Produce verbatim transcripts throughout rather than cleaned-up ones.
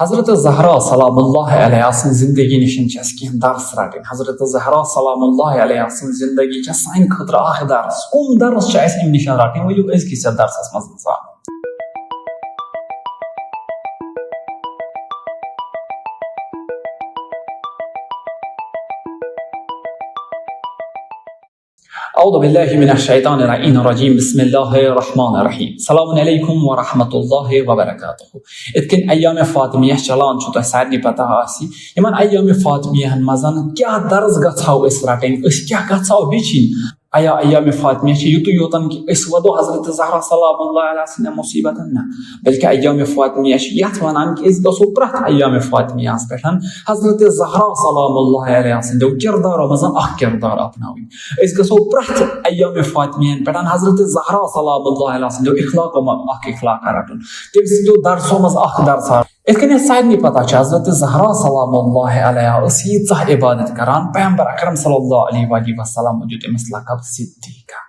حضرت زہرا سلام اللہ علیہا سٕنٛز زندگی نِش چھِ اَسہِ کینٛہہ درس رَٹٕنۍ۔ حضرت زہرا سلام اللہ علیہا سٕنٛز زندگی چھےٚ سانہِ خٲطرٕ اکھ درس۔ کُم درس چھِ اَسہِ اَمہِ نِش رَٹٕنۍ؟ ؤلِو أزکِس یَتھ درسَس منٛز زانو۔ اعوذ باللہ من الشیطان اللعین الرجیم۔ بسم اللہ الرحمن الرحیم۔ السلام علیکم ورحمۃ اللہ وبرکاتہ۔ یِتھ کٔنۍ ایام فاطمیہ چلان چھُ، تۄہہِ سارنٕے پتہ آسہِ، یِمن ایام فاطمیہن منٛز کیٛاہ درس گژھو أسۍ رٹٕنۍ، أسۍ کیٛاہ گژھو ہیٚچھِنۍ۔ ایا ایام فاطمیہ چھِ یُتُے یوتن کہِ أسۍ ودو حضرت زہرا سلام اللہ علیہا سٕنٛدٮ۪ن مصیبتن نہ، بلکہِ ایام فاطمیہ چھِ یتھ ونان کہِ أسۍ گژھو پرٛٮ۪تھ ایام فاطمیہس پٮ۪ٹھ حضرت زہرا سلام اللہ علیہا سٕنٛدیو کردارو منٛز اکھ کردار اپناوٕنۍ۔ أسۍ گژھو پرٛٮ۪تھ ایام فاطمیہن پٮ۪ٹھ حضرت زہرا سلام اللہ علیہا سٕنٛدیو اخلاقو منٛز اکھ اخلاق رٹُن، تٔمۍ سٕنٛدیو درسو منٛز اکھ درس۔ یِتھ کٔنۍ اَسہِ سارنٕے پتہ چھِ، حضرت زہرا سلام اللہ علیہا ٲس ییٖژاہ عبادت کران، پیغمبر اکرم صلی اللہ علیہ وآلہ وسلم دیُت أمِس لقب صدیقہ۔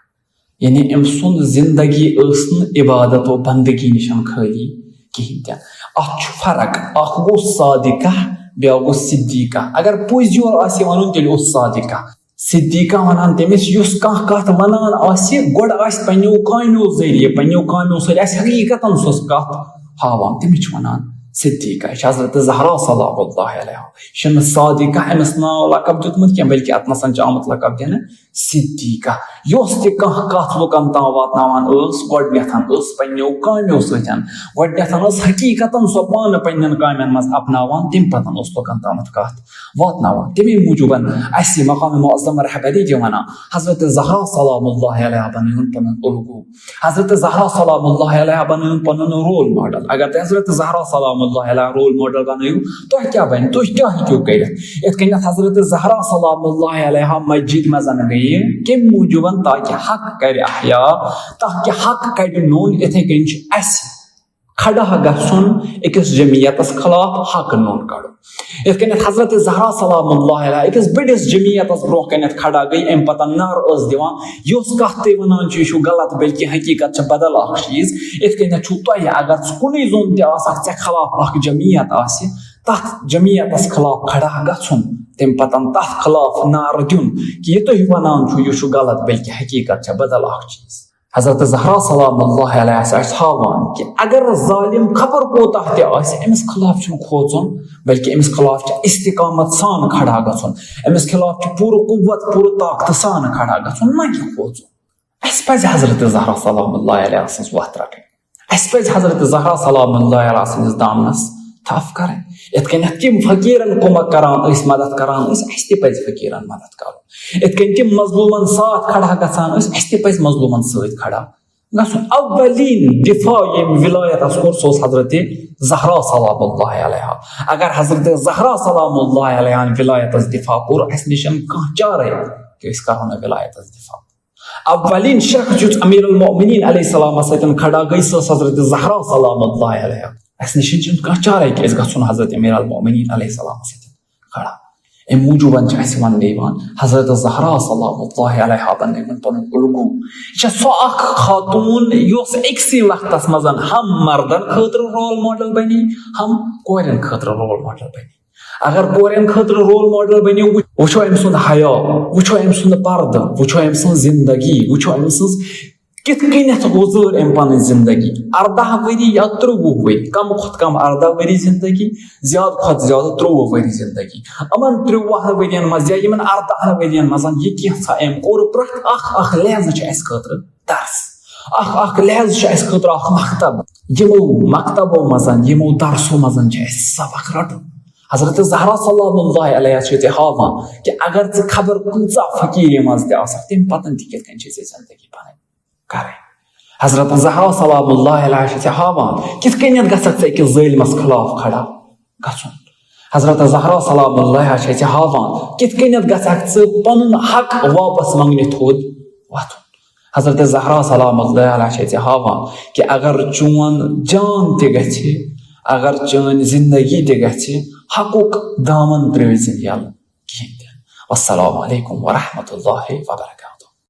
یعنی أمۍ سُنٛد زندگی ٲس نہٕ عبادت و بندگی نِش خٲلی کِہیٖنۍ تہِ۔ اَتھ چھُ فرق، اکھ گوٚو صادقہ، بیٛاکھ گوٚو صدیقہ۔ اگر پوٚز یور آسہِ وَنُن، تیٚلہِ اوس صادقہ۔ صدیقہ وَنان تٔمِس، یُس کانٛہہ کَتھ وَنان آسہِ، گۄڈٕ آسہِ پنٛنیو کامیو ذٔریعہٕ، پنٛنیو کامیو سۭتۍ آسہِ حقیٖقتاً سۄ کَتھ ہاوان، تٔمِس چھِ وَنان صدیقہ۔ یہِ چھِ حضرت زہرا سلام اللہ علیہا، یہِ چھِنہٕ صادقہ أمِس ناو لقب دیُتمُت کینٛہہ، بلکہِ اَتھ نَسَن چھِ آمُت لقب دِنہٕ صدیقہ۔ یۄس تہِ کانٛہہ کَتھ لُکَن تام واتناوان ٲس، گۄڈٕنٮ۪تھ ٲس پنٛنیو کامیو سۭتۍ، گۄڈٕنٮ۪تھ ٲس حقیٖقتاً سۄ پانہٕ پنٛنٮ۪ن کامٮ۪ن منٛز اپناوان، تَمہِ پَتہٕ اوس لُکَن تامَتھ کَتھ واتناوان۔ تَمے موٗجوٗبَن اَسہِ مقام معظم رہبری تہِ وَنان، حضرت زہرا سلام اللہ علیہا بنٲوٕن پَنُن الگو، حضرت زہرا سلام اللہ علیہا بنٲوٕن پَنُن رول ماڈل۔ اگر تُہۍ حضرت زہرا سلام اللہ علیہا رول ماڈل بنٲیِو، تۄہہِ کیٛاہ بَنہِ؟ تُہۍ کیٛاہ ہیٚکِو کٔرِتھ؟ یِتھ کٔنٮ۪تھ حضرت زہرا سلام اللہ علیہا مسجد منٛز گٔیہِ، کَمہِ موٗجوٗبَن؟ تاکہِ حق کَرِ احیا، تاکہِ حق کَڑِ نوٚن۔ یِتھَے کٔنۍ چھُ اَسہِ کھڑا گژھُن أکِس جمعیتس خلاف، حق نوٚن کڑُن۔ یِتھ کٔنٮ۪تھ حضرت زہرا سلام اللہ علیہا أکِس بٔڑِس جمعیتس برونٛہہ کَنٮ۪تھ کھڑا گٔے، اَمہِ پتہٕ نعرٕ ٲس دِوان، یۄس کَتھ تُہۍ وَنان چھِو، یہِ چھُ غلط، بلکہِ حقیٖقت چھِ بدل اکھ چیٖز۔ یِتھ کٔنٮ۪تھ چھُو تۄہہِ، اگر کُنُے زوٚن تہِ آسہِ اکھ، ژےٚ خلاف اکھ جمعیت آسہِ، تَتھ جمعیتس خلاف کھڑا گژھُن، تَمہِ پتہٕ تَتھ خلاف نعرٕ دیُن کہِ یہِ تُہۍ وَنان چھِو، یہِ چھُ غلط، بلکہِ حقیٖقت چھِ بدل اکھ چیٖز۔ حضرت زہرا سلام اللہ علیہا چھِ اَسہِ ہاوان کہِ اگر ظالم خبر کوٗتاہ تہِ آسہِ، أمِس خلاف چھُنہٕ کھوژُن، بلکہِ أمِس خلاف چھُ استقامت سان کھڑا گژھُن، أمِس خلاف چھُ پوٗرٕ قوت، پوٗرٕ طاقتہٕ سان کھڑا گژھُن، نہ کہِ کھوژُن۔ اَسہِ پَزِ حضرت زہرا سلام اللہ علیہا سٕنٛز وَتھ رَٹٕنۍ۔ اَسہِ پَزِ حضرت زہرا سلام اللہ علیہا سٕنٛدِس دامنَس تھپھ کَرٕنۍ۔ یِتھ کٔنٮ۪تھ تِم فقیٖرَن کُمک کَران ٲسۍ، مدد کَران ٲسۍ، اَسہِ تہِ پَزِ فقیٖرَن مدد کَرُن۔ یِتھ کٔنۍ تِم مظلوٗمَن ساتھ کھڑا گژھان ٲسۍ، اَسہِ تہِ پَزِ مظلوٗمَن سۭتۍ کھڑا گژھُن۔ اولین دفاع ییٚمۍ ولایتَس کوٚر، سُہ اوس حضرت زہرا سلام اللہ علیہا۔ اگر حضرت زہرا سلام اللہ علیہا ولایتَس دفاع کوٚر، اَسہِ نِش چھَنہٕ کانٛہہ چارَے کہِ أسۍ کَرو نہٕ ولایتَس دفاع۔ اولین شخص یُس امیر المؤمنین علیہ السلامس سۭتۍ کھڑا گٔے، سۄ ٲس حضرت زہرا سلام اللہ علیہا۔ اَسہِ نِش چھُنہٕ کانٛہہ چارے کہِ أسۍ گژھو نہٕ حضرت امیر المؤمنین علیہ السلامس سۭتۍ کھڑا۔ اَمہِ موٗجوٗبن چھِ اَسہِ وننہٕ یِوان، حضرت زہرا سلام اللہ علیہا بنٲوٕن پنُن الگو۔ یہِ چھےٚ سۄ اکھ خاتوٗن یۄس أکسٕے وقتس منٛز ہم مردن خٲطرٕ رول ماڈل بنی، ہم کورٮ۪ن خٲطرٕ رول ماڈل بنی۔ اگر کورٮ۪ن خٲطرٕ رول ماڈل بنیو، وٕچھ-، وٕچھو أمۍ سُنٛد حیا، وٕچھو أمۍ سُنٛد پردٕ، وٕچھو أمۍ سٕنٛز زندگی، وٕچھو أمۍ سٕنٛز کِتھ کٔنٮ۪تھ گُزٲر أمۍ پنٕنۍ زندگی۔ ارداہ ؤری یا ترٛوٚوُہ ؤری، کم کھۄتہٕ کم ارداہ ؤری زندگی، زیادٕ کھۄتہٕ زیادٕ ترٛوٚوُہ ؤری زندگی۔ یِمن ترٛوٚوُہن ؤرین منٛز یا یِمن ارداہن ؤرین منٛز یہِ کینٛژھا أمۍ کوٚر، پرٛٮ۪تھ اکھ اکھ لحظہٕ چھُ اَسہِ خٲطرٕ درس۔ اکھ اکھ لحظہٕ چھُ اَسہِ خٲطرٕ اکھ مکتب۔ یِمو مکتبو منٛز، یِمو درسو منٛز چھُ اَسہِ سبق رٹُن۔ حضرت زہرا سلام اللہ علیہا چھِ تہِ ہاوان کہِ اگر ژٕ خبر کۭژاہ فقیٖری منٛز تہِ آسکھ، تَمہِ پتہٕ تہِ کِتھ کٔنۍ چھِ ژےٚ زندگی پنٕنۍ کرٕنۍ۔ حضرت زہرا سلام اللہ علیہا چھِ تہِ ہاوان کِتھ کٔنٮ۪تھ گژھکھ ژٕ أکِس ظٲلمس خلاف کھڑا گژھُن۔ حضرت زہرا سلام اللہ علیہا چھِ اَسہِ ہاوان کِتھ کٔنٮ۪تھ گژھکھ ژٕ پنُن حق واپس منٛگنہِ تھوٚد وۄتھُن۔ حضرت زہرا سلام اللہ علیہا چھِ اَسہِ ہاوان کہِ اگر چون جان تہِ گژھِ، اگر چٲنۍ زندگی تہِ گژھِ، حقُک دامن ترٛٲوۍ زِ یَلہٕ کِہیٖنۍ تہِ۔ والسلام علیکم ورحمۃ اللہ وبرکاتہ۔